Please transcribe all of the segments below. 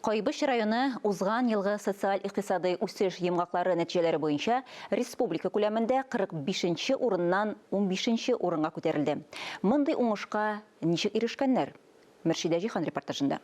Кайбыч районы узган елгы социаль-икътисадый үсеш йомгаклары нәтиҗәләре буенча республика күләмендә 45 нче урыннан 15 нче урынга күтәрелде. Мондый уңышка ничек ирешкәннәр? Мөршидә Җиһан репортажында.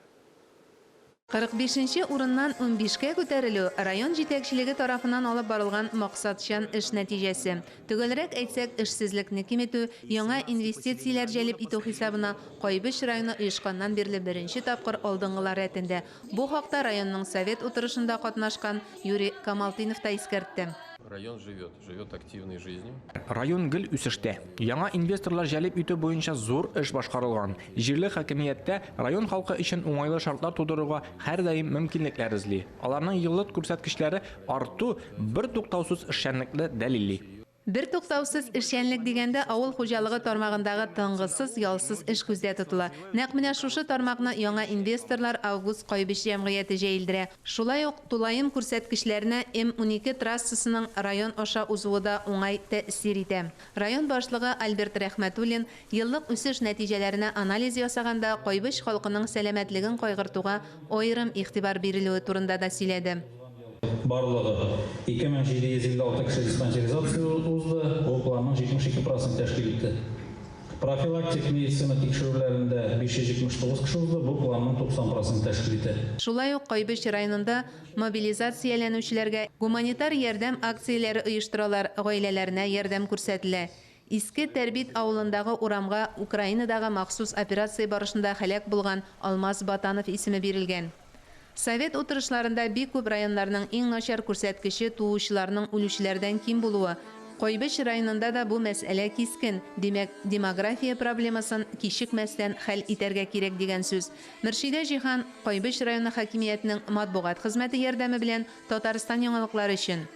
45 нче урыннан унбишкә күтәрелү, район җитәкчелеге тарафыннан алып барылган максатчан эш нәтиҗәсе. Төгәлрәк әйтсәк, эшсезлекне киметү, яңа инвестицияләр җәлеп итү хисабына Кайбыч районы оешканнан бирле беренче тапкыр алдынгылар рәтендә. Бу хакта районның Совет утырышында катнашкан Юрий Камалтынов та искәртте. Район живет, живет активной жизнью. Район гел үсештә. Яңа инвесторлар җәлеп итү буенча зур эш башкарылган. Җирле хакимияттә район халкы өчен уңайлы шартлар тудыруга һәрдаим мөмкинлекләр эзли. Аларның еллык күрсәткечләре арту бертуктаусыз эшчәнлекне дәлилли. Бертуктаусыз эшчәнлек дигәндә авыл хуҗалыгы тармагындагы тынгысыз, ялсыз эш күздә тотыла. Нәкъ менә шушы тармакны яңа инвесторлар Август Кайбыч җәмгыяте җәелдерә. Шулай ук тулаем күрсәткечләренә М 12 трассасының район аша узуы да уңай тәэсир итә. Район башлыгы Альберт Рәхмәтуллин Еллык үсеш нәтиҗәләренә анализ ясаганда Кайбыч халкының сәламәтлеген кайгыртуга аерым игътибар бирелүе турында да сөйләде. Барлыгы 2756 кеше диспансеризация узды, бу планның 72 процент тәшкил итте. Профилактик медицина тикшерүләрендә 579 кеше узды, бу планның 90 процент тәшкил итә. Шулай ук Кайбыч районында мобилизацияләнүчеләргә гуманитар ярдәм акцияләре оештыралар, гаиләләренә ярдәм күрсәтелә. Иске Тәрбит авылындагы урамга Украинадагы махсус операция барышында һәлак булган Алмаз Батанов исеме бирелгән. Совет утырышларында бик күп районнарның иң начар күрсәткече туучыларның үлүчеләрдән ким булуы. Кайбыч районында да бу мәсьәлә кискен, димәк, демография проблемасын кичекмәстән хәл итәргә кирәк дигән сүз. Мөршидә Җиһан, Кайбыч районы хакимиятенең матбугат хезмәте ярдәме белән Татарстан яңалыклары өчен.